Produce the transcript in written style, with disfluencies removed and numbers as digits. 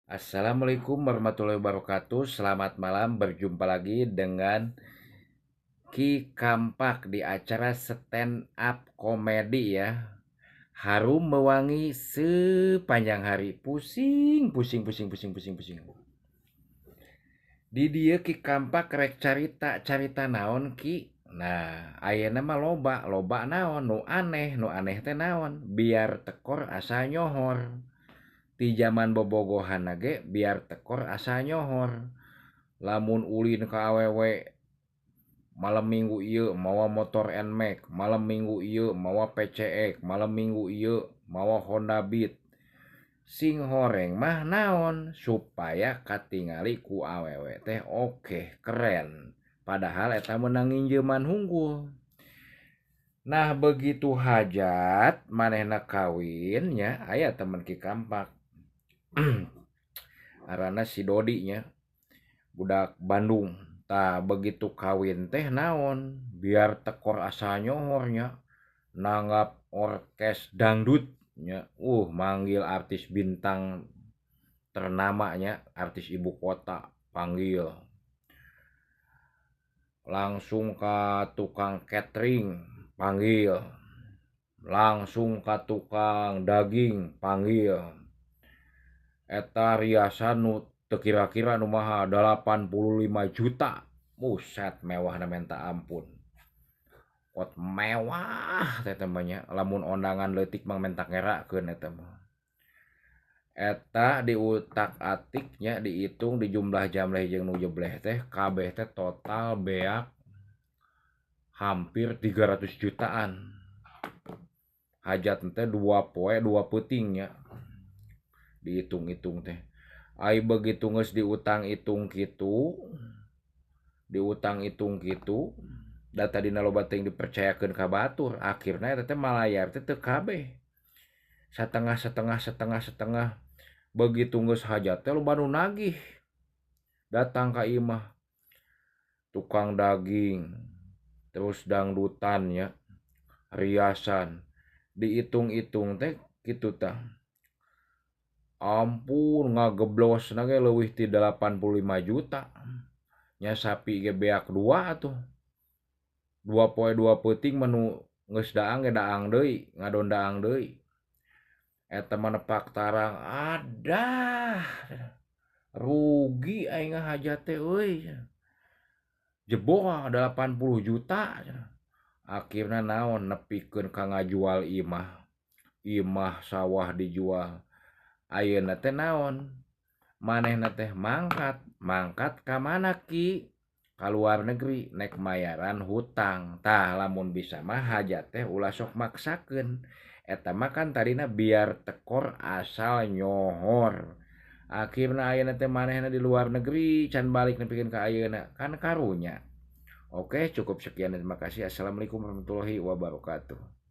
Assalamualaikum warahmatullahi wabarakatuh. Selamat malam, berjumpa lagi dengan Ki Kampak di acara stand up komedi ya. Harum mewangi sepanjang hari. Pusing, pusing, pusing, pusing, pusing, pusing. Di dieu Ki Kampak rek carita, carita naon, Ki? Nah, ayeuna mah loba, loba naon nu aneh, nu aneh teh naon? Biar tekor asal nyohor. Ti jaman bobogohan ge biar tekor asal nyohor. Lamun ulin ka awewe malam minggu ieu mawa motor Nmax, malam minggu ieu mawa PCX, malam minggu ieu mawa Honda Beat. Sing horeng mah naon supaya katingali ku awewe teh oke, keren. Padahal eta meunang nginjeuman hungkul. Nah, begitu hajat manehna kawin nya, aya temen Ki Kampak. Arana si Dodi nya, budak Bandung. Tah, begitu kawin teh naon biar tekor asal nyohor nya, nanggap orkes dangdut nya, manggil artis bintang ternama nya, artis ibu kota panggil. Langsung ka tukang catering panggil, langsung ka tukang daging panggil. Eta riasan nu teu kira-kira nu maha 85 juta. Buset, mewahna minta ampun. Kot mewah teh mah nya, lamun ondangan leutik mah menta ngerakeun eta mah. Eta diutak-atik nya, dihitung di jumlah jamleh jeung nu jebleh teh kabeh teh total beak hampir 300 jutaan. Hajat teh 2 poe 2 peuting nya. Dihitung-hitung teh. Ai begitu geus diutang hitung kitu, diutang hitung kitu, da tadina loba teuing dipercayakeun ka batur, akhirna eta teh malayar teh teu kabeh. Satengah, setengah, setengah, setengah. Begitu geus hajat teh loba nu nagih. Datang ka imah tukang daging, terus dangdutan nya, riasan. Dihitung-hitung teh kitu tah. Ampun, ngageblosna ge leuwih ti 85 juta. Nya sapi ge beak 2 atuh. 2 poe 2 peuting mah nu geus daang ge daang deui, ngadon daang deui. Eta mah nepak tarang, adah. Rugi aing hajat teh euy. Jebol 80 juta. Akhirna naon nepikeun ka ngajual imah. Imah sawah dijual. Ayeuna teh naon? Manehna teh mangkat, mangkat ka mana Ki? Ka luar negeri nek mayaran hutang. Tah, lamun bisa mah hajat teh ulah sok maksakeun. Eta mah kan tadina biar tekor asal nyohor. Akhirna ayeuna teh manehna di luar negeri can balik nepikeun ka ayeuna, kan karunya. Oke, cukup sekian dan terima kasih. Assalamualaikum warahmatullahi wabarakatuh.